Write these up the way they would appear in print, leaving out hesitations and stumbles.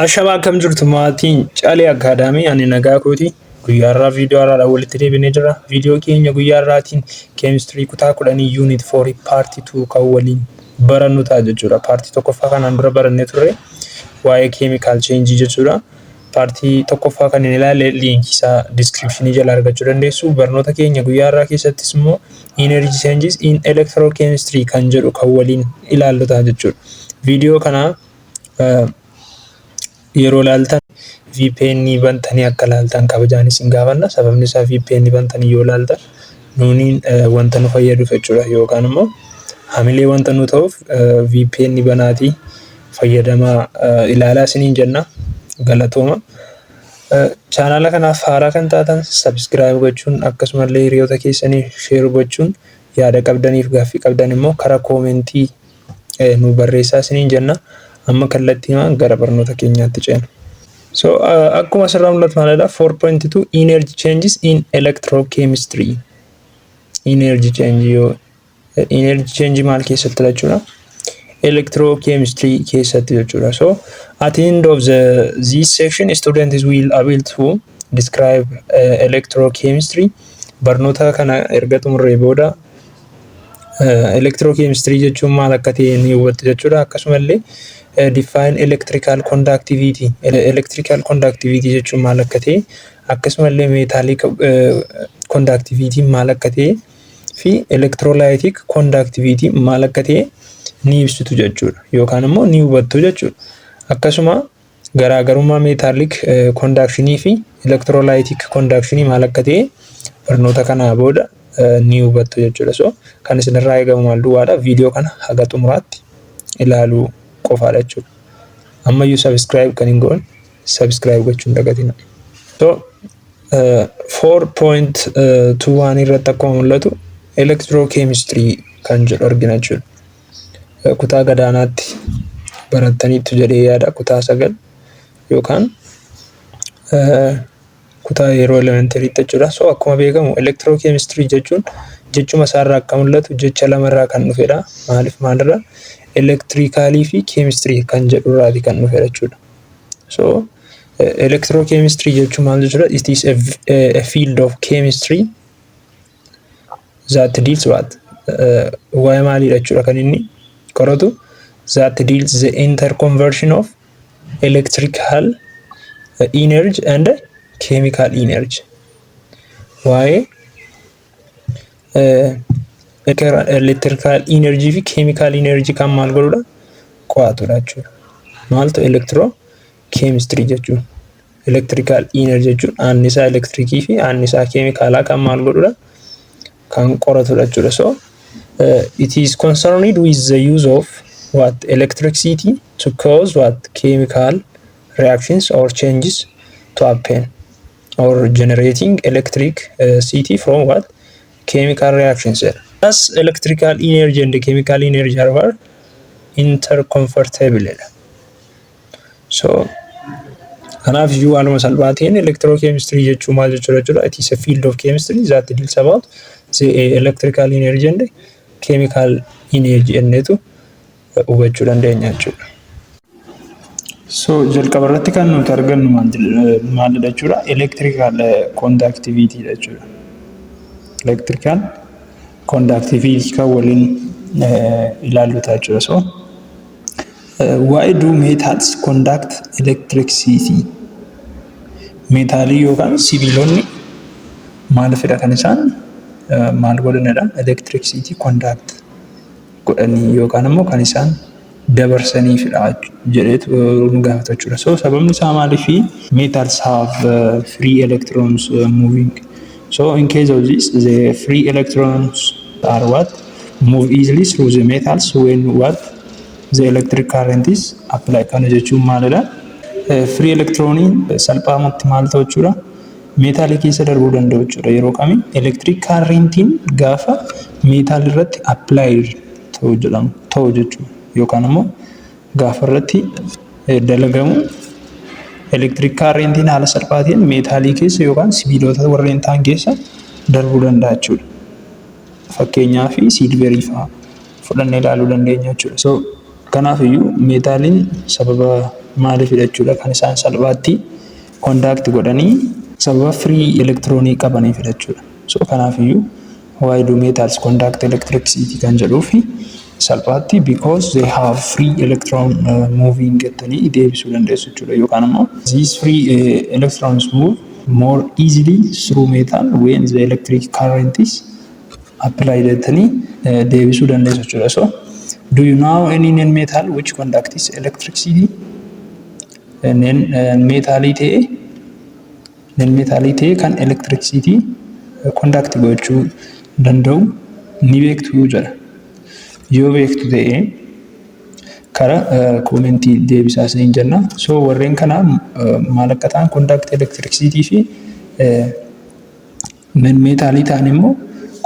Ashamaa, akkam jirtu maatiin Calee Academy? Ani nagaa kooti. Guyyaa har'aa viidiyoo haaraadhaan walitti deebinee jira. Viidiyoo keenya guyyaa har'aatiin keemistirii kutaa 10 unit 4 part 2 kan waliin barannu ta'a jechuudha. Paartii tokkoffaa kanaan dura barannee turre waa'ee chemical change jechuudha. Paartii tokkoffaa kan hin ilaalle liinkii isaa description jala argachuu dandeessu. Barnoota keenya guyyaa har'aa keessattis immoo energy changes in electrochemistry kan jedhu kan waliin ilaallu ta'a jechuudha. Viidiyoo kana yeroo ilaaltan VPN bantanii akka ilaaltan kabajaan isin gaafanna. Sababni isaa VPN bantanii yoo ilaaltan nuuniin wanta nu fayyaduuf jechuudha. Yookaan immoo hamilee wanta nu ta'uuf VPN banaatii fayyadamaa ilaalaa isiniin jenna. Galatooma. Chaanaala kanaaf haaraa kan taatan subscribe gochuun, akkasumallee hiriyoota keessanii share gochuun, yaada qabdaniif gaaffii qabdan immoo karaa koomentii nu barreessaa isiniin jenna. Amma kallattiimaan gara barnoota keenyaatti ceena. So akkuma asirraa mul'atu maalidha? 4.2 energy changes in electrochemistry. Energy change yoo energy change maal keessatti jechuudha? Electrochemistry keessatti jechuudha. So at the end of this section, students will able to describe electrochemistry. Barnoota kana erga xumurree booda electrochemistry jechuun maal akka ta'e ni hubattu jechuudha. Akkasumallee define electrical conductivity, electrical conductivity jechuun maal akka ta'e, akkasumallee metallic conductivity maal akka ta'e fi electrolytic conductivity maal akka ta'e ni ibsitu jechuudha yookaan immoo ni hubattu jechuudha. Akkasuma garaagarummaa metallic conductionii fi electrolytic conductionii maal akka ta'e barnoota kanaa booda ni hubattu jechuudha. So kan isinirraa eegamu maal duwwaadha? Viidiyoo kana haga xumuraatti ilaaluu qofaadha jechuudha. Ammayyuu subscribe kan hin goone subscribe gochuu hin dagatina. So 4.21 irratti akkuma mul'atu electrochemistry kan jedhu argina jechuudha. Kutaa gadaanaatti barattaniittu jedhee yaada, kutaa 9 yookaan kutaa yeroo elementaryitti jechuudha. So akkuma beekamu electrochemistry jechuun jechuma isaarraa akka mul'atu jecha lamarraa kan dhufedha. Maaliif maalirraa? Electricalii fi chemistry kan jedhurraati kan dhufedha jechuudha. So electrochemistry jechuun maal jechuudha? It is a field of chemistry that deals what? Waa'ee maaliidha jechuudha kan inni qoratu? That deals the interconversion of electrical energy and chemical energy. Waa'ee electrical energy fi chemical energy kan maal godhudha? Qo'atudha jechuudha. Maaltu electrochemistry jechuun? Electrical energy jechuun annisaa elektirikii fi annisaa keemikaalaa kan maal godhudha? Kan qoratudha jechuudha. So it is concerned with the use of what? Electricity to cause what? Chemical reactions or changes to happen, or generating electricity from what? Chemical reactions. Thus electrical energy and chemical energy are interconvertible. So kanaaf iyyuu haaluma salphaa ta'een electrochemistry jechuun maal jechuudha jechuudha? It is a field of chemistry that deals about the electrical energy and chemical energy jenneetu hubachuu dandeenya jechuudha. So jalqaba irratti kan nuti argannu maalidha jechuudha? Electrical conductivity dha jechuudha. Electrical conductivity kan waliin ilaallu ta'a jechuudha. So why do metals conduct electricity? Meetaalii yookaan sibiilonni maaliifidha kan isaan maal godhanidha? Electricity conduct godhanii yookaan immoo kan isaan dabarsaniifidha jedheetu nu gaafata jechuudha. So sababni isaa maaliifi? Metals have free electrons moving. So in case of this, the free electrons are what? Move easily through the metals when what? The electric current is applied. Kana jechuun maalidha? Free electroniin salphaamatti maal ta'u jechuudha? Meetaalii keessa darbuu danda'u jechuudha. Yeroo kami? Electric currentiin gaafa meetaal irratti applied ta'u jedhamu ta'u jechuudha. Yookaan immoo gaafa irratti dalagamu electric currentiin haala salphaatiin meetaalii keessa yookaan sibiilota warreen ta'an keessa darbuu danda'a jechuudha. Fakkeenyaaf silverii fa'aa fudhannee ilaaluu dandeenya jechuudha. So Kanaaf iyyuu meetaaliin sababa maaliifidha jechuudha kan isaan salphaatti conduct godhanii? Sababa free electronii qabaniifidha jechuudha. So kanaaf iyyuu why do metals conduct electricity kan jedhuufi salphaatti because they have free electron moving jettanii deebisuu dandeessu jechuudha. Yookaan immoo these free electrons move more easily through metal when the electric current is applied jettanii deebisuu dandeessu jechuudha. So do you know any non metal which conducts electricity? Non metalii ta'e, non metalii ta'e kan electricity conduct gochuu danda'u ni beektu jedha. Yoo beektu ta'e karaa commentii deebisaa isiniin jenna. So warreen kana maal akka ta'an, conduct electricity fi non metalii ta'an immoo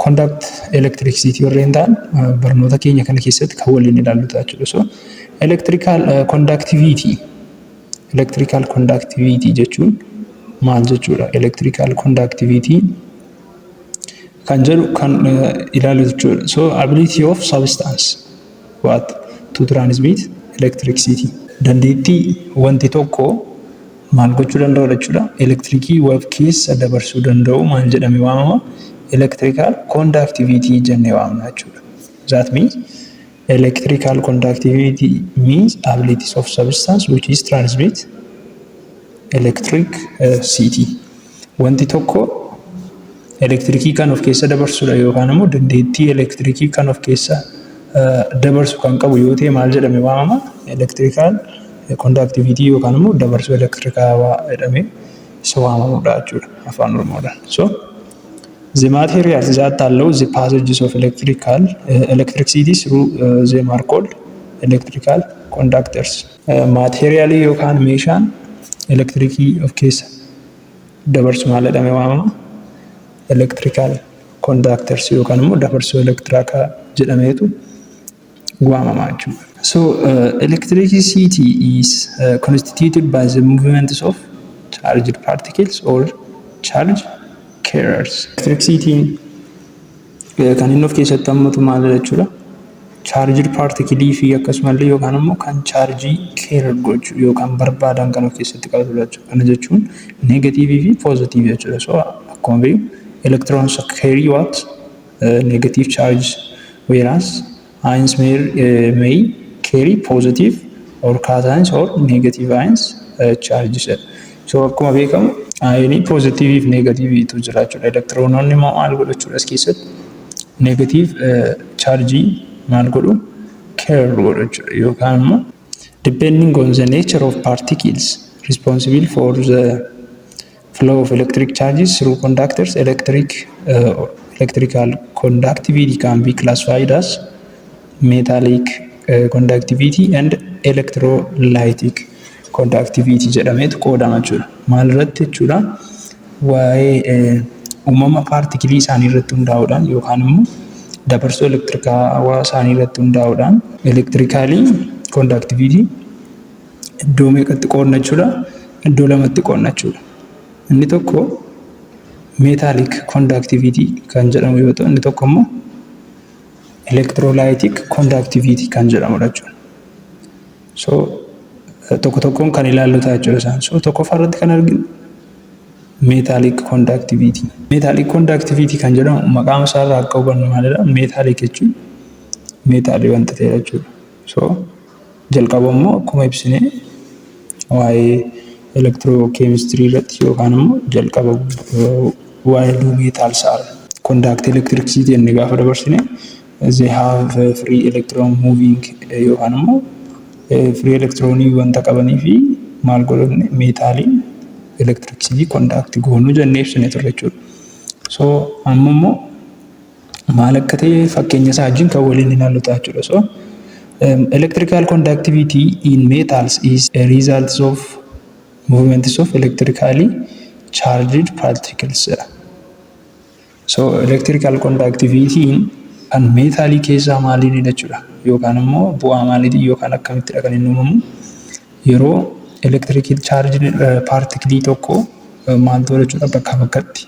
conduct electricity warreen ta'an barnoota keenya kana keessatti kan waliin ilaallu ta'a jechuudha. So electrical conductivity jechuun maal jechuudha? Electrical conductivity kan jedhu kan ilaalu jechuudha. So ability of substance what to transmit electricity. Dandeettii wanti tokko maal gochuu danda'u jechuudha? Elektirikii wal keessa dabarsuu danda'u maal jedhame waamama? Electrical conductivity jennee waamna jechuudha. That means electrical conductivity means abilities of substance which is transmit electricity. Wanti tokko elektirikii kan of keessa dabarsudha yookaan immoo dandeettii elektirikii kan of keessa dabarsu kan qabu yoo ta'e maal jedhame waamama? Electrical conductivity yookaan immoo dabarsuu elektirikaawaa jedhamee isa waamamudha jechuudha afaan Oromoodhaan. So the materials that allow the passages of electricity through them are called electrical conductors. Materialii yookaan meeshaan elektirikii of keessa dabarsu maal jedhamee waamama? Electrical conductors yookaan immoo dabarsuu elektirikaa jedhameetu waamama jechuudha. So electricity is constituted by the movements of charged particles or charge carriers. Electricity kan inni of keessatti hammatu maal jechuudha? Charged particle fi akkasumallee yookaan immoo kan chaarjii carrier gochuu yookaan barbaadan kan of keessatti qabatudha jechuudha. Kana jechuun negatiivii fi poozitiivii jechuudha. So akkuma beeknu electrons carry what? Negative charge, whereas ions may carry positive or cations or negative ions charges. So akkuma beekamu ionii poozitiivii fi negatiiviitu jira jechuudha. Elektiroononni immoo maal godhu jechuudha as keessatti? Negative chaarjii maal godhu? Carry godhu jechuudha. Yookaan immoo depending on the nature of particles responsible for the flow of electric charges through conductors, electrical conductivity can be classified as metallic conductivity and electrolytic conductivity jedhameetu qoodama jechuudha. Maal irratti jechuudha? Waa'ee uumama paartikilii isaanii irratti hundaa'uudhaan yookaan immoo dabarsoo elektirikaawaa isaanii irratti hundaa'uudhaan electricalii conductivity iddoo meeqatti qoodna jechuudha? Iddoo lamatti qoodna jechuudha. Inni tokko metallic conductivity kan jedhamu yoo ta'u, inni tokko immoo electrolytic conductivity kan jedhamudha jechuudha. So tokko tokkoon kan ilaallu ta'a jechuudha isaan. So tokkoffaa irratti kan arginu metallic conductivity. Metallic conductivity kan jedhamu maqaan isaarraa akka hubannu maalidha? Metallic jechuun meetaalii wanta ta'edha jechuudha. So jalqaba immoo akkuma ibsine waa'ee electrochemistry irratti yookaan immoo jalqaba waa'ee do metals are conduct electricity jennee gaafa dabarsine, they have free electron moving yookaan immoo free electronii wanta qabanii fi maal godhanne meetaaliin electricity conduct goonuu jennee ibsine turre jechuudha. So amma immoo maal akka ta'e fakkeenya isaa wajjin kan waliin ilaallu ta'a jechuudha. So electrical conductivity in metals is a result of movements of electrically charged particles jedha. So electrical conductivity kan meetaalii keessaa maaliin jechuudha? Yookaan immoo bu'aa maaliitiin yookaan akkamittidha kan inni uumamu? Yeroo electrical charged particlii tokko maal ta'u jechuudha, bakkaa bakkatti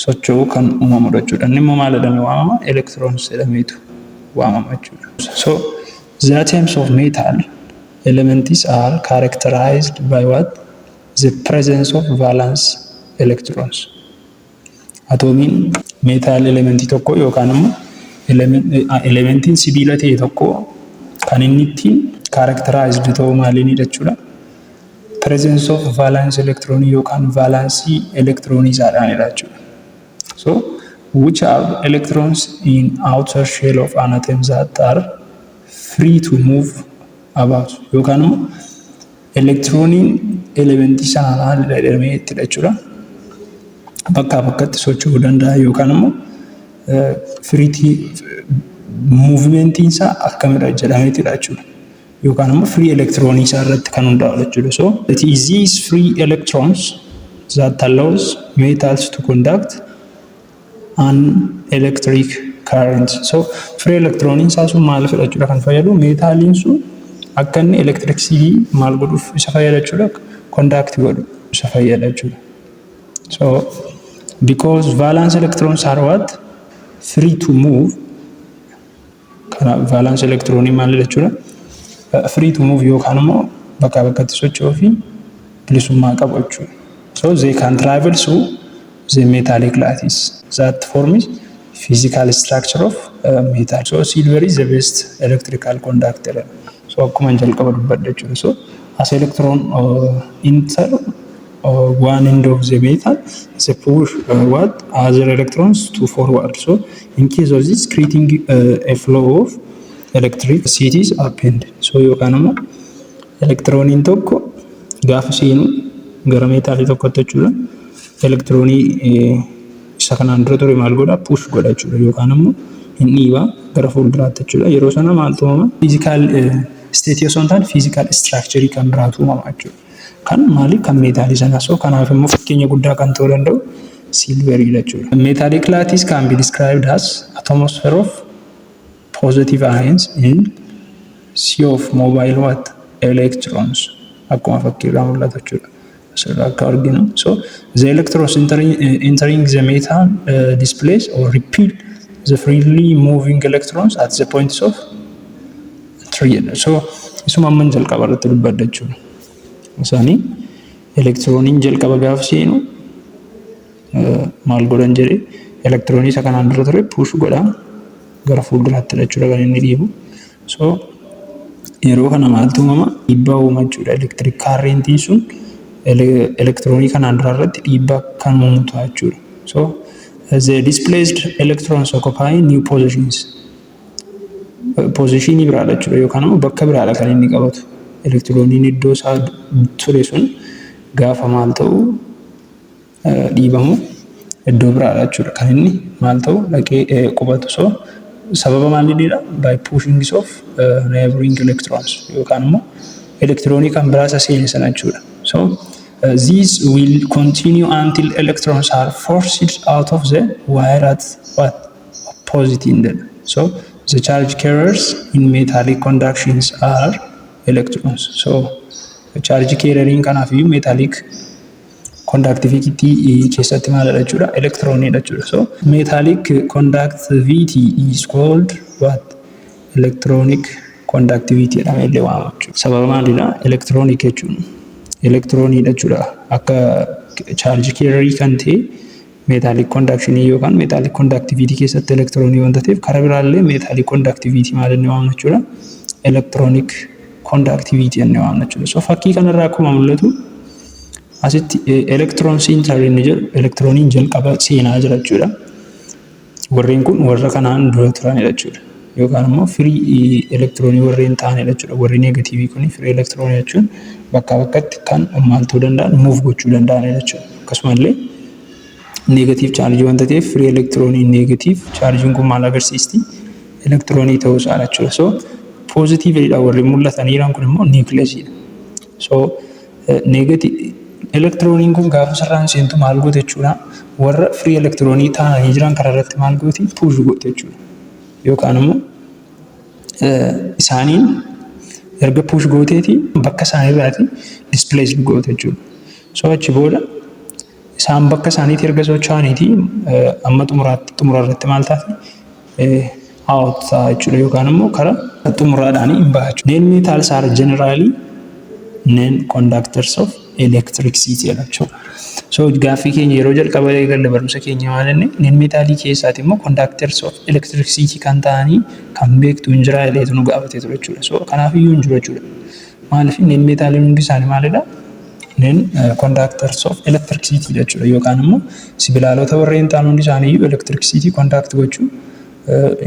socho'u kan uumamudha jechuudha. Inni immoo maal jedhamee waamama? Electrons jedhameetu waamama jechuudha. So The atoms of metal elements are characterized by what? The presence of valence electrons. Atoomiin metal elementii tokko yookaan immoo elementiin sibiila ta'e tokko kan inni ittiin characterized ta'u maaliinidha jechuudha? Presence of valence electron yookaan valence electronii isaadhaanidha jechuudha. So which are electrons in outer shell of an atom that are free to move about, yookaan immoo elektirooniin elementii sana maalidha jedhamee ittidha jechuudha? Bakkaa bakkatti socho'uu danda'a yookaan immoo free movementiin isaa akkamidha jedhameetidha jechuudha. Yookaan immoo free electronii isaa irratti kan hundaa'u jechuudha. So it is these free electrons that allows metals to conduct an electric current. So free electroniin isaa sun maal jechuudha kan fayyadu? Meetaaliin sun akka inni electricity maal godhuuf isa fayyada jechuudha? Conduct godhu isa fayyada jechuudha. So because valence electrons are what? Free to move. Kana valence electronii maal jechuudha? Free to move yookaan immoo bakkaa bakkatti socho'uu fi bilisummaa qabu jechuudha. So they can travel through the metallic lattice that forms physical structure of metal. So silver is the best electrical conductor. So akkuma jalqaba dubbadhe jechuudha. So as electron enter one end of the metal, they push what? Other electrons to forward. So in case of this, creating a flow of electricity happened. So yookaan immoo elektirooniin tokko gaafa seenu gara meetaalii tokkotti jechuudha. Elektiroonii isa kanaan dura ture maal godha? Push godha jechuudha yookaan immoo hin dhiibaa gara fuulduraatti jechuudha. Yeroo sana maaltu uumama? Physical state osoo hin taane physical structure kan biraatu uumama jechuudha. Kan maali? Kan meetaalii sanaa. So kanaaf immoo fakkeenya guddaa kan ta'uu danda'u silveriidha jechuudha. Metallic lattice can be described as atmosphere of positive ions in sea of mobile what? Electrons, akkuma fakkiirraa mul'atu jechuudha. Asirraa akka arginu. So the electrons entering the metal displace or repel the freely moving electrons at the points of entry jedha. So isuma amman jalqaba irratti dubbadha jechuudha. Isaanii elektirooniin jalqaba gaafa seenu maal godhan jedhee, elektiroonii isa kanaan dura ture push godha gara fuulduraatti jechuudha kan inni dhiibu. So yeroo kana maaltu uumama? Dhiibbaa uuma jechuudha. Electric currentiin sun elektiroonii kanaan dura irratti dhiibbaa kan uumu ta'a jechuudha. So the displaced electrons occupy new positions. Positionii biraadha jechuudha yookaan immoo bakka biraadha kan inni qabatu. Elektirooniin iddoo isaa ture sun gaafa maal ta'u dhiibamu iddoo biraadha jechuudha kan inni maal ta'u dhaqee qubatu. So sababa maaliidha? By pushing of neighboring electrons yookaan immoo elektiroonii kan biraa isa seene sana jechuudha. So these will continue until electrons are forced out of the wire at what? Opposite end. So the charge carriers in metallic conductions are electrons. So charge carrieriin kanaaf iyyuu metallic conductivity keessatti maalidha jechuudha? Elektirooniidha jechuudha. So metallic conductivity is called what? Electronic conductivity jedhamee illee waamama jechuudha. Sababa maalidha? Electronic jechuun elektirooniidha jechuudha. Akka charge carrierii kan ta'e metallic conductionii yookaan metallic conductivity keessatti elektiroonii wanta ta'eef, karaa biraallee metallic conductivity maal inni waamna jechuudha? Electronic conductivity jennee waamna jechuudha. So fakkii kanarraa akkuma mul'atu asitti electrons enter inni jedhu elektirooniin jalqaba seenaa jira jechuudha. Warreen kun warra kanaan dura turanidha jechuudha. Yookaan immoo free elektiroonii warreen ta'anidha jechuudha. Warri negatiivii kun free elektiroonii jechuun bakkaa bakkatti kan maal ta'uu danda'an, move gochuu danda'anidha jechuudha. Akkasumallee negative chaarjii wanta ta'eef free elektiroonii negative chaarjiin kun maal agarsiisti? Elektiroonii ta'uu isaa jechuudha. So poozitiividha warri mul'atan jiran kun immoo niwukileesiidha. So negative elektirooniin kun gaafa sirraan seentu maal goote jechuudha? Warra free elektiroonii ta'anii jiran karaa irratti maal gooti? Push goote jechuudha. Yookaan immoo isaaniin erga push gooteeti bakka isaaniirraati displace goote jechuudha. So achi booda isaan bakka isaaniitti erga socho'aniiti amma xumuraatti xumura irratti maal taate? out ta'a jechuudha yookaan immoo karaa xumuraadhaan hin baha jechuudha. Non metals are generally non conductors of electricity jechuudha. So gaaffii keenya yeroo jalqaba eegalle barumsa keenya maal inni non metalii keessaati immoo conductors of electricity kan ta'anii kan beektu hin jira jedheetu nu gaafatee ture jechuudha. So kanaaf iyyuu hin jiru jechuudha. Maaliif non metaliin hundi isaanii maalidha? Non conductors of electricity jechuudha yookaan immoo sibilaalota warreen ta'an hundi isaanii iyyuu electricity conduct gochuu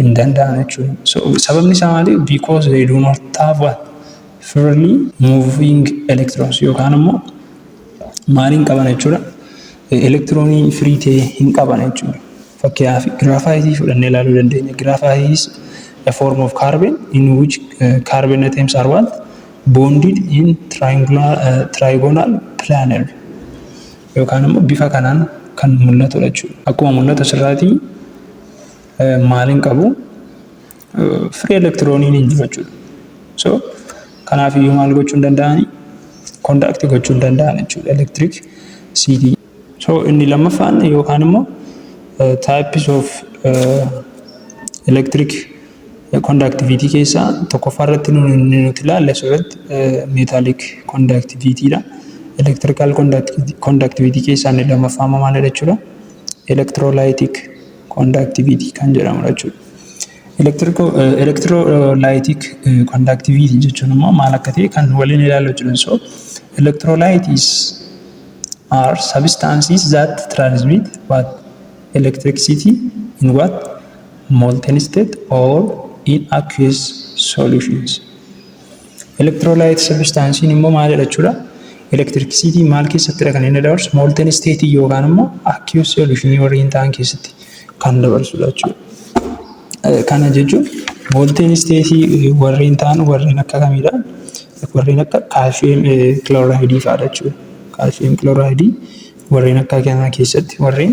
hin danda'an jechuudha. So sababni isaa maali? Because they do not have what? Freely moving electrons yookaan immoo maaliin qaban jechuudha? Elektiroonii free ta'e hin qaban jechuudha. Fakkeenyaaf graphiteii fudhannee ilaaluu dandeenya. Graphite is a form of carbon in which carbon atoms are what? Bonded in triangular, trigonal planar yookaan immoo bifa kanaan kan mul'atudha jechuudha. Akkuma mul'atu asirraatii maaliin qabu? Free elektirooniin hin jiru jechuudha. So kanaaf iyyuu maal gochuu hin danda'ani? Conduct gochuu hin danda'an jechuudha electricity. So inni lammaffaan yookaan immoo types of electric conductivity keessaa tokkoffaa irratti nuti ilaalle asirratti metallic conductivity dha. Electrical conductivity keessaa inni lammaffaa immoo maalidha jechuudha? Electrolytic conductivity kan jedhamudha jechuudha. Electrolytic conductivity jechuun immoo maal akka ta'e kan waliin ilaallu jechuudha. So electrolytes are substances that transmit what? Electricity in what? Molten state or in aqueous solutions. Electrolyte substancein immoo maalidha jechuudha? Electricity maal keessattidha kan inni dabarsu? Molten state yookaan immoo aqueous solution warreen ta'an keessatti kan dabarsudha jechuudha. Kana jechuun molten state warreen ta'an warreen akka kamiidha? Warreen akka calcium chlorideii fa'aadha jechuudha. Calcium chlorideii warreen akka kanaa keessatti warreen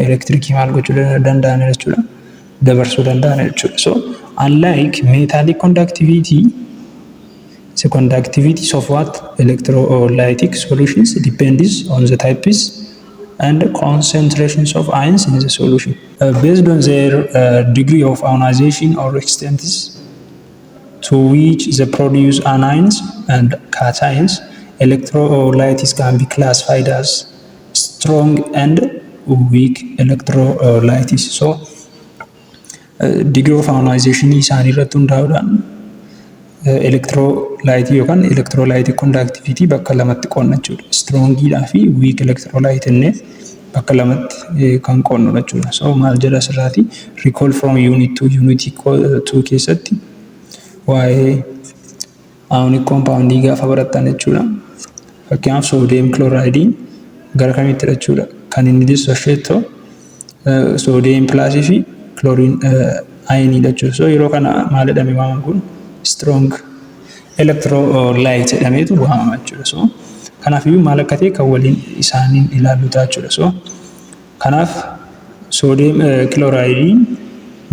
elektirikii maal gochuu danda'an jechuudha? Dabarsuu danda'an jechuudha. So unlike metallic conductivity, the conductivity of what? Electrolytic solutions depends on the types and concentrations of ions in the solution. Based on their degree of ionization or extent to which they produce anions and cations, electrolytes can be classified as strong and weak electrolytes. So, degree of ionization isaanii irratti hundaa'uudhaan electrolyteii yookaan electrolyteii conductivity bakka lamatti qoodna jechuudha. Strongiidhaa fi weak electrolyte innee bakka lamatti kan qoodnudha jechuudha. So maal jedha asirraati? Recall from unit 2, unit 2 keessatti waa'ee ionic compoundii gaafa barattan jechuudha. Fakkeenyaaf sodium chlorideiin gara kamittidha jechuudha? Kan inni dissociate ta'u sodium plusii fi chlorine ioniidha jechuudha. So yeroo kana maal jedhame waamama kun? Strong electrolyte jedhameetu waamama jechuudha. So kanaafiyyuu maal akka ta'e kan waliin isaaniin ilaallu ta'a jechuudha. So kanaaf sodium chlorideiin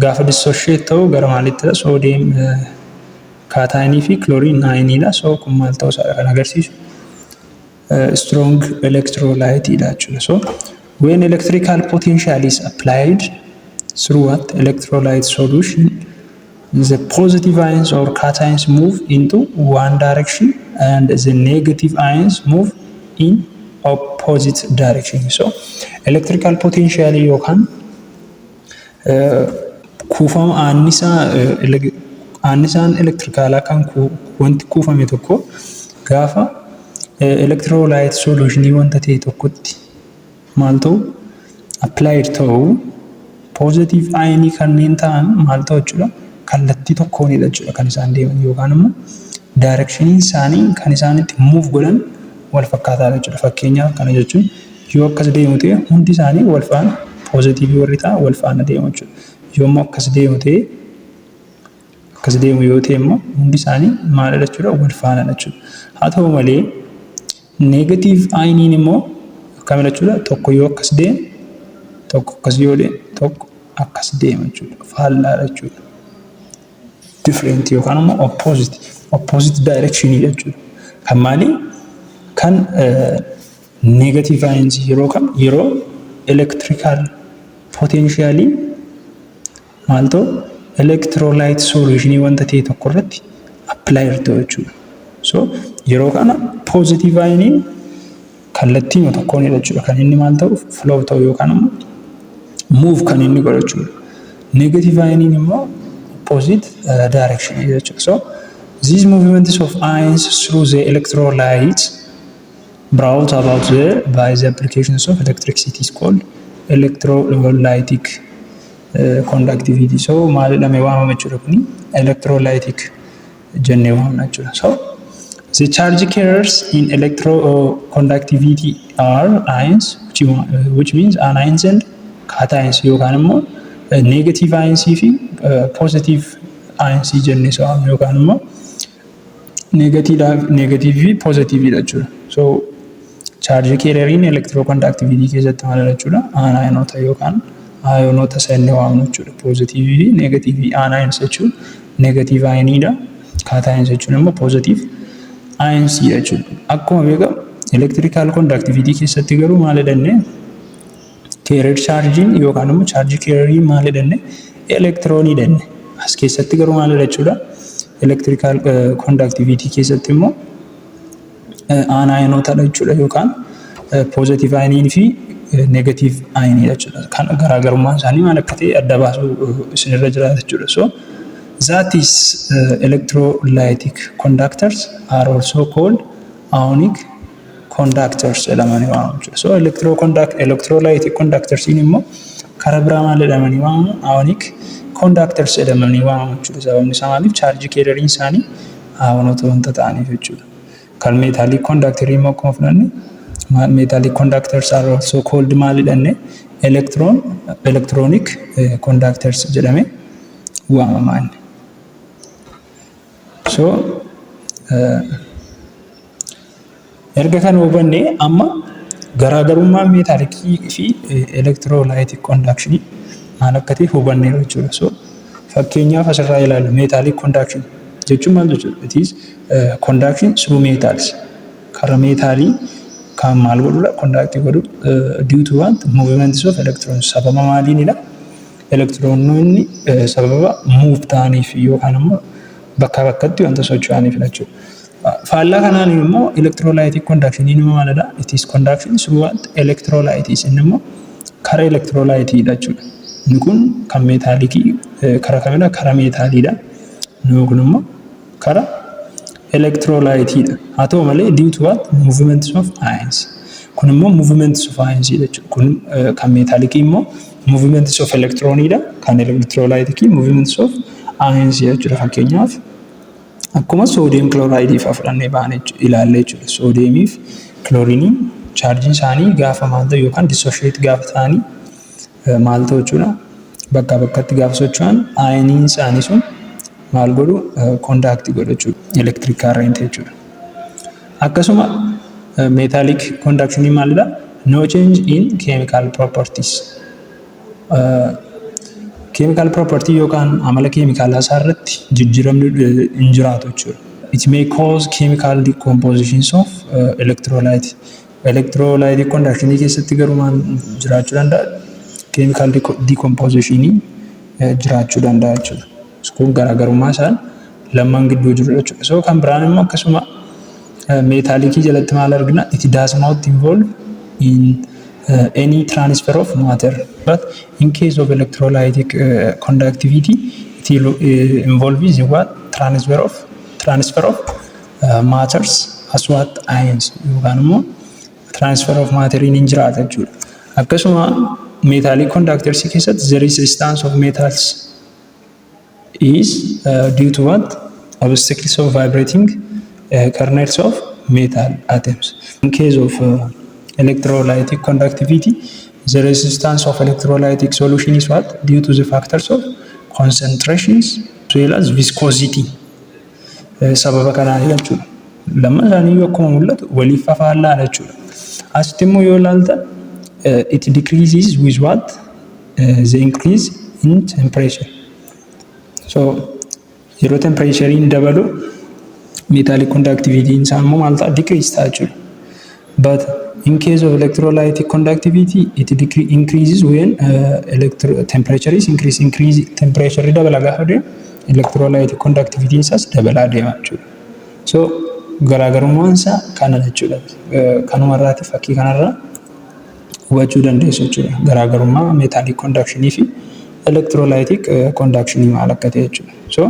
gaafa dissociate ta'u gara maalittidha? Sodium cationii fi chlorine ioniidha. So kun maal ta'uu isaadha kan agarsiisu? Strong electrolyte dha jechuudha. So when electrical potential is applied through what? Electrolyte solution, the positive ions or cations move into one direction and the negative ions move in opposite direction. So electrical potential yookaan kuufama annisaa annisaan elektirikaalaa kan wanti kuufame tokko gaafa electrolyte solutionii wanta ta'e tokkotti maal ta'u applied ta'u positive ionii kanneen ta'an maal ta'u jechuudha? Kallattii tokkoonidha jechuudha kan isaan deeman yookaan immoo directioniin isaanii kan isaan itti move godhan wal fakkaataadha jechuudha. Fakkeenyaaf kana jechuun yoo akkas deemu ta'e hundi isaanii wal faana positiveii warri ta'an wal faana deemu jechuudha. Yoo immoo akkas deemu ta'e, akkas deemu yoo ta'e immoo hundi isaanii maalidha jechuudha? Wal faanadha jechuudha. Haa ta'u malee negative ioniin immoo akkamidha jechuudha? Tokko yoo akkas deeme, tokko akkas yoo deeme, tokko akkas deema jechuudha. Faallaadha jechuudha. Different yookaan immoo opposite direction jechuudha. Kan maali? Kan negative ions yeroo kam? Yeroo electrical potentialii maal ta'u Electrolyte solutionii wanta ta'e tokko irratti apply ta'u jechuudha. So yeroo kana positive ioniin kallattii tokkoonidha jechuudha. Kan inni maal ta'u, flow ta'u yookaan immoo move kan inni godhu jechuudha. Negative ioniin immoo opposite direction jechuudha. So these movements of ions through the electrolytes brought about by the applications of electricity is called electrolytic conductivity. So maal jedhamee waamama jechuudha kuni? Electrolytic jennee waamna jechuudha. So the charge carriers in electroconductivity are ions, which means anions and cations, yookaan immoo negative ions fi positive ions jennee waamna, yookaan immoo negative fi positive dha jechuudha. So charge carrieriin electroconductivity keessatti maal jechuudha? Anion yookaan ionoota isa inni waamnu jechuudha. Positive fi negative. Anions jechuun negative ioniidha. Cations jechuun immoo positive ions jechuudha. Akkuma beekamu electrical conductivity keessatti garuu maal jedhannee? Carrier chargeiin yookaan immoo charge carrieriin maal jedhanne? Elektiroonii jenne. As keessatti garuu maal jechuudha? Electrical conductivity keessatti immoo anionootadha jechuudha, yookaan positive ioniin fi negative ionii jechuudha. Kan garaagarummaan isaanii maal akka ta'e adda baasuu isinirra jiraata jechuudha. So that is electrolytic conductors are also called ionic conductors jedhamanii waamamu jechuudha. So electrolytic conductorsiin immoo karaa biraa maal jedhamanii waamamu? Ionic conductors jedhamanii waamamu jechuudha. Sababni isaa maaliif? Charge carrieriin isaanii ionoota wanta ta'aniif jechuudha. Kan metallic conductorii immoo akkuma fudhanne, metallic conductors are also called maal jedhanne? Electronic conductors jedhame waamama inni. So erga kana hubanne, amma garaagarummaan metallicii fi electrolytic conductionii maal akka ta'e hubanneera jechuudha. So fakkeenyaaf asirraa ilaallu, metallic conduction jechuun maal jechuudha? It is conduction through metals. Karaa metalii kan maal godhudha? Conduct godhu due to what? Movements of electrons. Sababa maaliinidha? Elektiroononni sababa move ta'aniif yookaan immoo bakkaa bakkatti wanta socho'aniif jechuudha. Faallaa kanaan immoo electrolytic conduction immoo maalidha? It is conduction through what? Electrolytes. Inni immoo karaa electrolyteidha jechuudha. Inni kun kan metallicii karaa kamidha? Karaa metaliidha. Inni kun immoo karaa electrolyteidha. Haa ta'u malee due to what? Movements of ions. Kun immoo movements of ions jechuudha. Kun kan metallicii immoo movements of electronidha. Kan electrolyticii movements of ions jechuudha. Fakkeenyaaf akkuma sodium chlorideii fa'aa fudhannee baane ilaalle jechuudha. Sodiumii fi chlorineiin chargeiin isaanii gaafa maal ta'u yookaan dissociate gaafa ta'anii maal ta'u jechuudha? Bakkaa bakkatti gaafa socho'an ioniin isaanii sun maal godhu? Conduct godhu jechuudha. Electric current jechuudha. Akkasuma metallic conductionii maalidha? No change in chemical properties. Chemical property yookaan amala keemikaalaa isaa irratti jijjiiramni hin jiraatu jechuudha. It may cause chemical decompositions of electrolyte. Electrolyte conductionii keessatti garuu maal jiraachuu danda'a? Chemical decompositionii jiraachuu danda'a jechuudha. Kun garaagarummaa isaan lamaan gidduu jiru jechuudha. So kan biraan immoo akkasuma metallicii jalatti maal argina? It does not involve in any transfer of matter, but in case of electrolytic conductivity, it involves what? Transfer of matters as what? Ions, yookaan immoo transfer of matter hin jiraata jechuudha. Akkasuma metallic conductors keessatti the resistance of metals is due to what? Obstacles of vibrating kernels of metal atoms. In case of electrolytic conductivity, the resistance of electrolytic solution is what? Due to the factors of concentrations as well as viscosity. Sababa kanaan jechuudha. Lama isaanii akkuma mul'atu waliif fafaallaadha jechuudha. Asitti immoo yoo ilaaltan, it decreases with what? The increase in temperature. So yeroo temperaturein dabalu metallic conductivity isaa immoo maal ta'a? Decrease ta'a jechuudha. But In case of electrolytic conductivity, it increases when temperature is increase. Increase temperature dabala gaafa deemu, electrolytic conductivity isaas dabalaa deema jechuudha. So garaagarummaan isaa kana jechuudha. Kanumarraati fakkii kanarraa hubachuu dandeessu jechuudha. Garaagarummaa metallic conductionii fi electrolytic conductionii maal akka ta'e jechuudha. So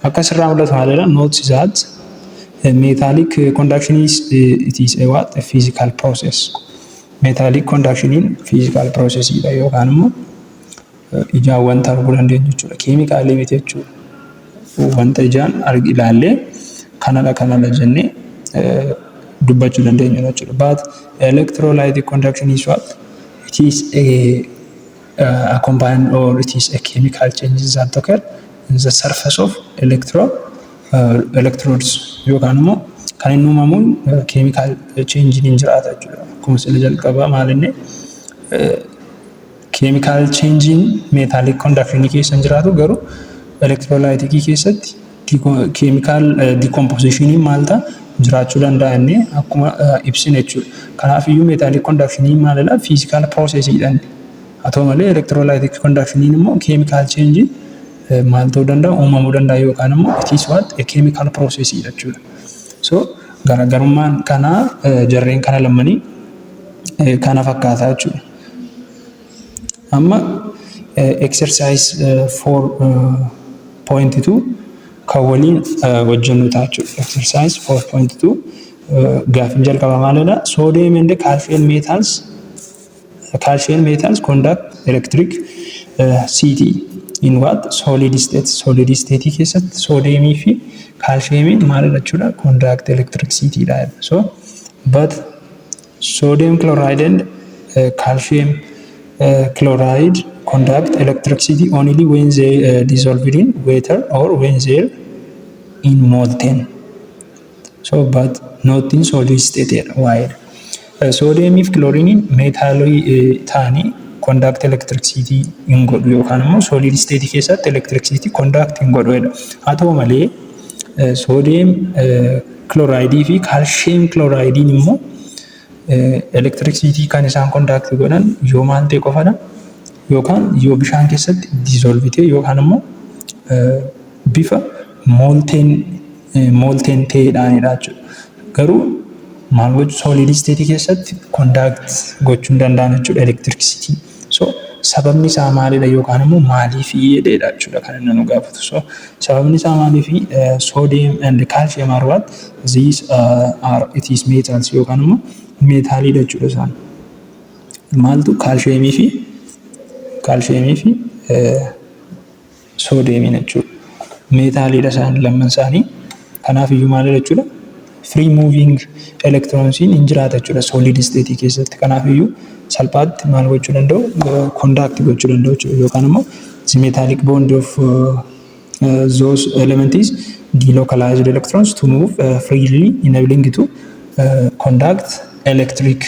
akka asirraa mul'atu maalidha? Note that metallic conduction is, it is a what? A physical process. Metallic conductioniin physical process dha yookaan immoo ijaan wanta arguu dandeenyu jechuudha. Keemikaalii miti jechuudha. Wanta ijaan ilaallee kanadha kanadha jennee dubbachuu dandeenyu jechuudha. But electrolytic conduction is what? It is a accompanied or it is a chemical changes that occur in the surface of electrodes yookaan immoo kan inni uumamuun chemical change hin jiraata jechuudha. Akkuma sila jalqabaa maal inni chemical change metallic conduction keessa hin jiraatu, garuu electrolytic keessatti chemical decomposition maal ta'a jiraachuu danda'a inni akkuma ibsine jechuudha. Kanaaf iyyuu metallic conduction maalidha? Physical process dha. Haa ta'u malee electrolytic conduction immoo chemical change maal ta'uu danda'a, uumamuu danda'a yookaan immoo it is what? A chemical process jechuudha. So garaagarummaan kanaa jarreen kana lamanii kana fakkaata jechuudha. Amma exercise 4.2 kan waliin hojjennu ta'a jechuudha. Exercise 4.2 gaaffiin jalqaba maalidha? Sodium and calcium metals conduct electric city in what? Solid state. Solid state keessatti soodiyeemii fi kaalshiyeemiin maalidha jechuudha? Conduct electricity dha. So but sodium chloride and calcium chloride conduct electricity only when they dissolved in water or when they're in molten. So but not in solid state jedha waa'eedha. Soodiyeemii fi kilooriiniin meetaalii ta'anii conduct electricity hin godhu yookaan immoo solid state keessatti electricity conduct hin godhu jedha. Haa ta'u malee sodium chloride fi calcium chloridein immoo electricity kan isaan conduct godhan yoo maal ta'e qofadha? Yookaan yoo bishaan keessatti dissolve ta'e yookaan immoo bifa molten ta'eedhaanidha jechuudha. Garuu maal gochuu, solid state keessatti conduct gochuu hin danda'an jechuudha electricity. So sababni isaa maalidha yookaan immoo maaliif jedheedha jechuudha kan inni nu gaafatu. So sababni isaa maaliif? Sodium and calcium are what? These are, it is metals yookaan immoo meetaaliidha jechuudha isaan. Maaltu kaalshiyeemii fi soodiyeemiin jechuudha. Meetaaliidha isaan lamman isaanii. Kanaaf iyyuu maalidha jechuudha? Free moving electronsiin hin jiraata jechuudha solid state keessatti. Kanaaf iyyuu salphaatti maal gochuu danda'u? Conduct gochuu danda'u jechuudha. Yookaan immoo the metallic bond of those elements delocalized electrons to move freely, enabling to conduct electric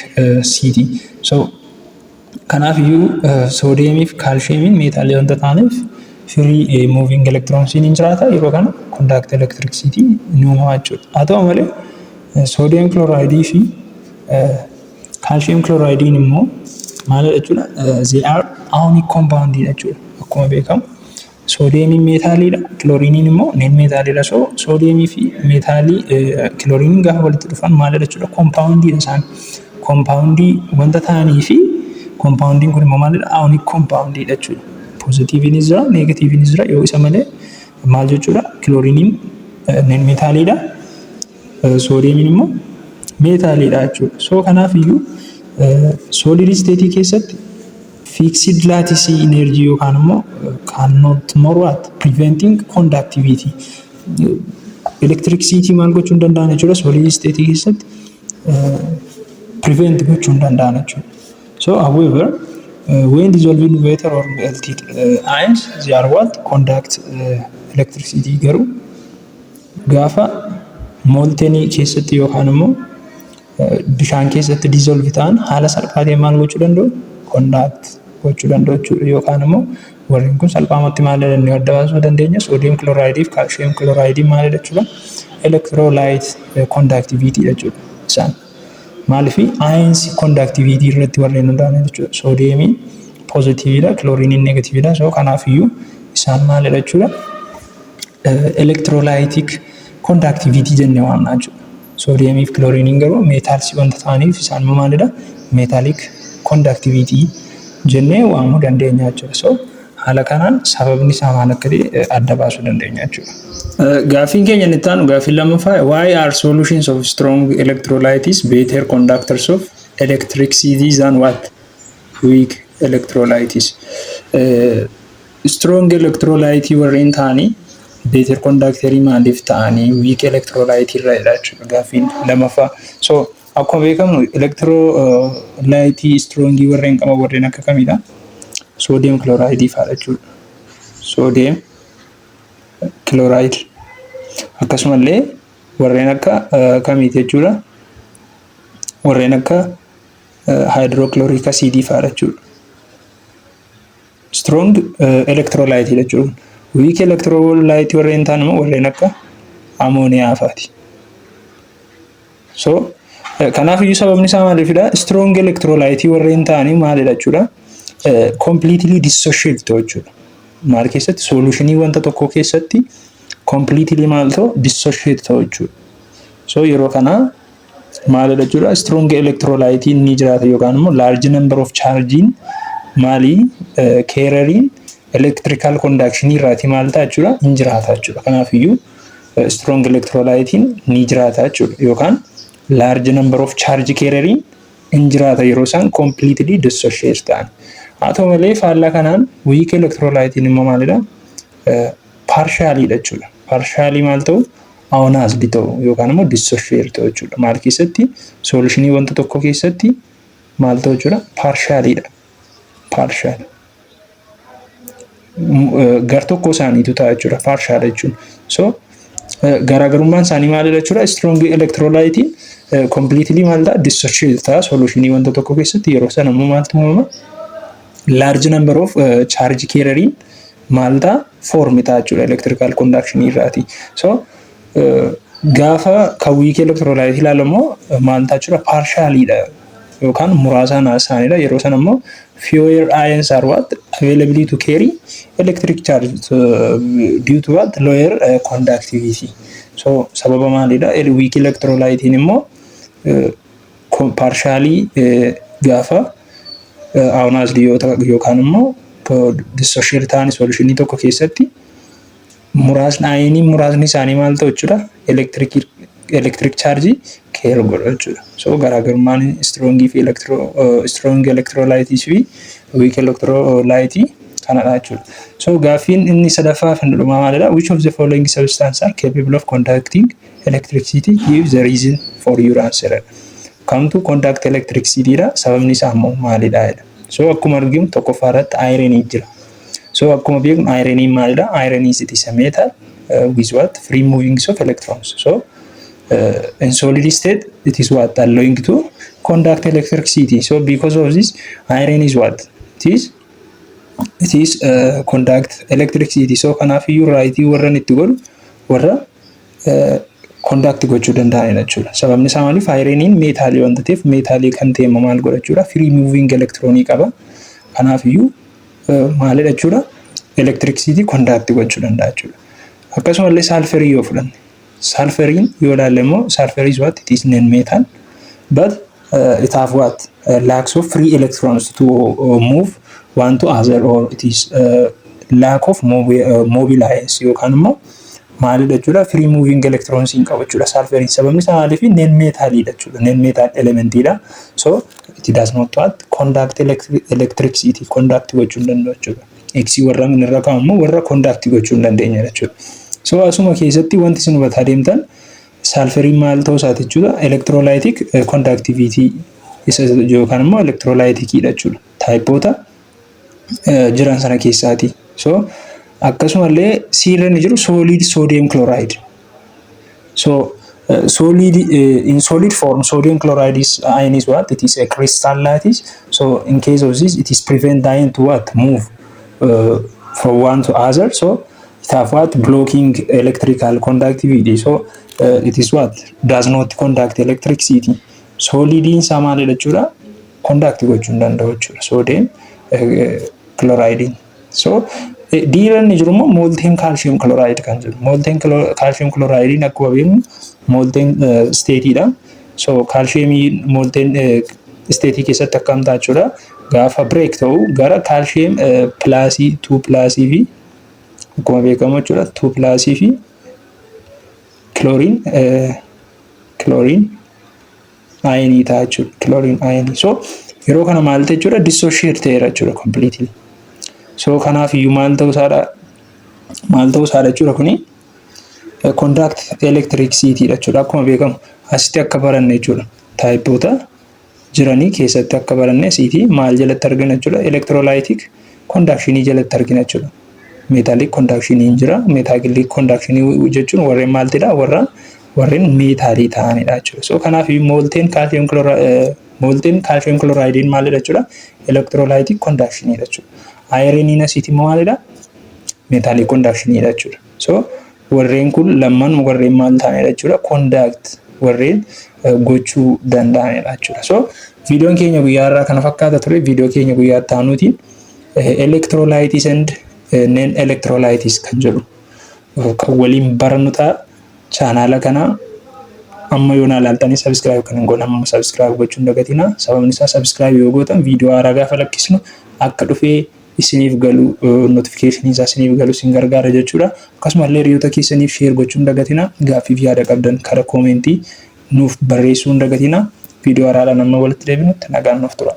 city. So kanaaf iyyuu soodiyeemii fi kaalshiyeemiin meetaalii wanta ta'aniif free moving electronsiin hin jiraata, yeroo kana conduct electricity ni uumama jechuudha. Haa ta'u malee sodium chloride fi calcium chloridein immoo maalidha jechuudha? They are ionic compound jechuudha. Akkuma beekamu soodiyeemiin meetaaliidha, kilooriiniin immoo non meetaaliidha. So soodiyeemii fi meetaalii kilooriiniin gaafa walitti dhufan maalidha jechuudha? Compoundiidha isaan. Compoundii wanta ta'anii fi compoundiin kun immoo maalidha? Ionic compoundiidha jechuudha. Poozitiiviinis jira, neegatiiviinis jira. Yoo isa malee maal jechuudha? Kilooriiniin non meetaaliidha. Soodiyeemiin immoo meetaaliidha jechuudha. So kanaaf iyyuu solid state keessatti fixed lattice energy yookaan immoo cannot more what? Preventing conductivity. Electricity maal gochuu hin danda'an jechuudha? Solid state keessatti prevent gochuu hin danda'an jechuudha. So however, when dissolved in water or melted ions, they are what? Conduct electricity. Garuu gaafa moltenii keessatti yookaan immoo bishaan keessatti dissolve ta'an haala salphaa ta'een maal gochuu danda'u? Conduct gochuu danda'u jechuudha. Yookaan immoo warreen kun salphaamatti maal jedhanii adda baasuu dandeenya? Sodium chloride fi calcium chloride maalidha jechuudha? Electrolyte conductivity jechuudha isaan. Maaliif? Ions conductivity irratti warreen hundaa'an jechuudha. Soodiyeemiin poozitiividha, kilooriiniin negatiividha. So kanaaf iyyuu isaan maalidha jechuudha? Electrolytic conductivity jennee waamna jechuudha. Soodiyeemii fi kilooriiniin garuu metalsii wanta ta'aniif isaan immoo maalidha? Metallic conductivity jennee waamuu dandeenya jechuudha. So haala kanaan sababni isaa maal akka ta'e adda baasuu dandeenya jechuudha. Gaaffiin keenya inni itti aanu, gaaffiin lammaffaa, why are solutions of strong electrolytes better conductors of electricity than what weak electrolytes? Strong electrolyte warreen ta'anii better conductorii maaliif ta'anii weak electrolyte irra jedha jechuudha gaaffiin lammaffaa. So akkuma beekamu electrolyte strongii warreen qaban warreen akka kamidha? Sodium chloride fa'aadha jechuudha. Sodium chloride akkasumallee warreen akka kamiiti jechuudha? Warreen akka hydrochloric acid fa'aadha jechuudha. Strong electrolyte jechuudha. Weak electrolyte warreen ta'an immoo warreen akka amooniyaa fa'aati. So kanaaf iyyuu sababni isaa maaliifidha? Strong electrolyte warreen ta'anii maalidha jechuudha? Completely dissociate ta'u jechuudha. Maal keessatti? Solutionii wanta tokko keessatti completely maal ta'u? Dissociate ta'u jechuudha. So yeroo kana maalidha jechuudha? Strong electrolyte ni jiraata yookaan immoo large number of charging maalii carrieriin electrical conduction irraati maal ta'a jechuudha? Hin jiraata jechuudha. Kanaaf iyyuu strong electrolyte ni jiraata jechuudha yookaan large number of charge carrieriin hin jiraata yeroo isaan completely dissociate ta'an. Haa ta'u malee faallaa kanaan weak electrolyte immoo maalidha? Partiallyidha jechuudha. Partially maal ta'u? Ionized ta'u yookaan immoo dissociate ta'u jechuudha. Maal keessatti? Solutionii wanta tokko keessatti maal ta'u jechuudha? Partiallyidha. Partial. Gar tokko isaaniitu ta'a jechuudha. Partial jechuun. So garaagarummaan isaanii maalidha jechuudha? Strong electrolyte completely maal ta'a? Dissociate ta'a solutionii wanta tokko keessatti. Yeroo sana immoo maaltu uumama? Large number of charge carrieriin maal ta'a? Form ta'a jechuudha electrical conduction irraati. So gaafa kan weak electrolyte ilaalu immoo maal ta'a jechuudha? Partiallyidha yookaan muraasa isaaniidha. Yeroo sana immoo fewer ions are what available to carry electric charge due to what lower conductivity. So sababa maalidha? Weak electrolyte immoo partially gaafa ionized yookaan immoo dissociate ta'an solutionii tokko keessatti muraasni ionii muraasni isaanii maal ta'u jechuudha? Electric charge carry godhu jechuudha. So garaagarummaan strongii fi strong electrolyte fi weak electrolyte kanadha jechuudha. So gaaffiin inni sadaffaa fi dhumaa maalidha? Which of the following substances are capable of conducting electricity? Give the reason for your answer. Kamtu conduct electricity dha? Sababni isaa immoo maalidha jedha. So akkuma arginu tokkoffaa irratti iron jira. So akkuma beeknu iron maalidha? Iron is it is a metal with what free moving of electrons. So in solid state it is what allowing to conduct electricity. So because of this, iron is what it is conduct electricity. So kanaaf iyyuu rightii warra itti godhu warra conduct gochuu danda'anidha jechuudha. Sababni isaa maaliif? Ironiin metalii wanta ta'eef, metalii kan ta'e immoo maal godha jechuudha? Free moving electronii qaba. Kanaaf iyyuu maalidha jechuudha? Electricity conduct gochuu danda'a jechuudha. Akkasumallee sulfurii yoo fudhanne, sulfuriin yoo ilaalle immoo sulfur is what it is non metal, but it have what lacks of free electrons to move one to other, or it is lack of mobile ions yookaan immoo maalidha jechuudha? Free moving electrons hin qabu jechuudha sulfuriin. Sababni isaa maaliif? Non metalidha jechuudha, non metal elementidha. So it does not what conduct electricity, conduct gochuu hin danda'u jechuudha. X warra inni irra kaa'u immoo warra conduct gochuu hin dandeenye jechuudha. So asuma keessatti wanti isin hubataa deemtan sulfuriin maal ta'uu isaati jechuudha? Electrolytic conductivity isa yookaan immoo electrolyticidha jechuudha typeoota jiran sana keessaati. So akkasumallee C irra inni jiru solid sodium chloride. So solid in solid form, sodium chloride is ion is what it is a crystal lattice. So in case of this, it is prevent the ion to what move from one to other. So it have what blocking electrical conductivity. So it is what does not conduct electricity. Solidiin isaa maalidha jechuudha? Conduct gochuu hin danda'u jechuudha. Sodium chloridiin. So diira inni jiru immoo molten calcium chloride kan jedhu. Molten calcium chloridiin akkuma beeknu molten stateiidha. So calciumii molten stateii keessatti akkam ta'a jechuudha? Gaafa break ta'u gara calcium plusii 2 plusii fi akkuma beekamu jechuudha 2 plusii fi chlorine ionii ta'a jechuudha. Chlorine ionii. So yeroo kana maal ta'e jechuudha? Dissociate ta'eera jechuudha completely. So kanaaf iyyuu maal ta'uu isaadha jechuudha? Kuni conduct electricity dha jechuudha. Akkuma beekamu asitti akka baranne jechuudha. Typeoota jiranii keessatti akka baranne asiitii maal jalatti argina jechuudha? Electrolytic conductionii jalatti argina jechuudha. Metallic conductionii jira. Metallic conductionii jechuun warreen maaltidha? Warreen metalii ta'anidha jechuudha. So kanaaf molten calcium chloridiin maalidha jechuudha? Electrolytic conductionii jechuudha. Ironiin asiitii immoo maalidha? Metallic conductionii jechuudha. So warreen kun lamman warreen maal ta'anidha jechuudha? Conduct warreen gochuu danda'anidha jechuudha. So viidiyoon keenya guyyaa irraa kana fakkaata ture. Viidiyoo keenya guyyaa itti aanuutiin electrolytes and non electrolytes kan jedhu kan waliin barannu ta'a. Channela kana amma yoo naa ilaaltanii subscribe kan hin goone amma subscribe gochuu hin dagatinaa. Sababni isaa subscribe yoo gootan viidiyoo haaraa gaafa lakkisnu akka dhufee isiniif galu, notificationii isaa isiniif galu isin gargaara jechuudha. Akkasumallee hiriyoota keessaniif share gochuu hin dagatinaa. Gaaffiif yaada qabdan karaa commentii nuuf barreessuu hin dagatinaa. Viidiyoo haaraadhaan amma walitti deebinutti nagaan nuuf tura.